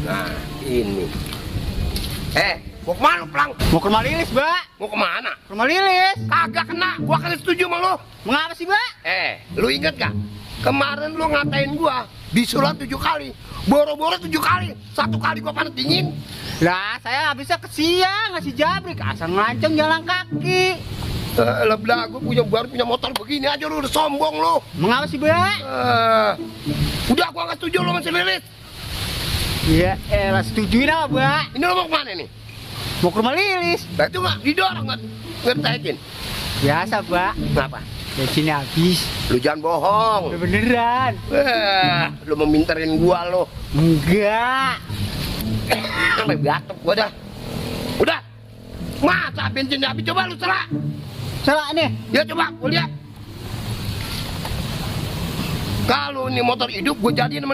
Nah, ini. Mau kemana lu, Plang? Mau ke rumah Lilis, Mbak. Mau kemana? Ke rumah Lilis. Kagak kena, gua kagak setuju sama lu. Mengapa sih, Mbak? Lu inget gak? Kemarin lu ngatain gua bisulan 7 kali, boro-boro 7 kali. 1 kali gua panas dingin. Lah, saya habisnya ke siang ngasih jabrik, asal ngelancong jalan kaki. Lah belagu baru punya motor begini aja lu udah sombong lu. Mengapa sih, Mbak? Udah gua gak setuju lu masih Lilis. Iya, elah setujuin apa, Mbak? Ini lu mau kemana nih? Mau ke rumah Lilis. Nah itu gak didorong gak ngertain. Biasa, Mbak. Kenapa? Bensinnya habis. Lu jangan bohong. Udah beneran. Lu meminterin gua lu. Enggak. Sampai batuk gua dah. Udah. Masa bensinnya habis, coba lu salah. Salah nih. Ya coba gua lihat. Kalau ini motor hidup gua jadiin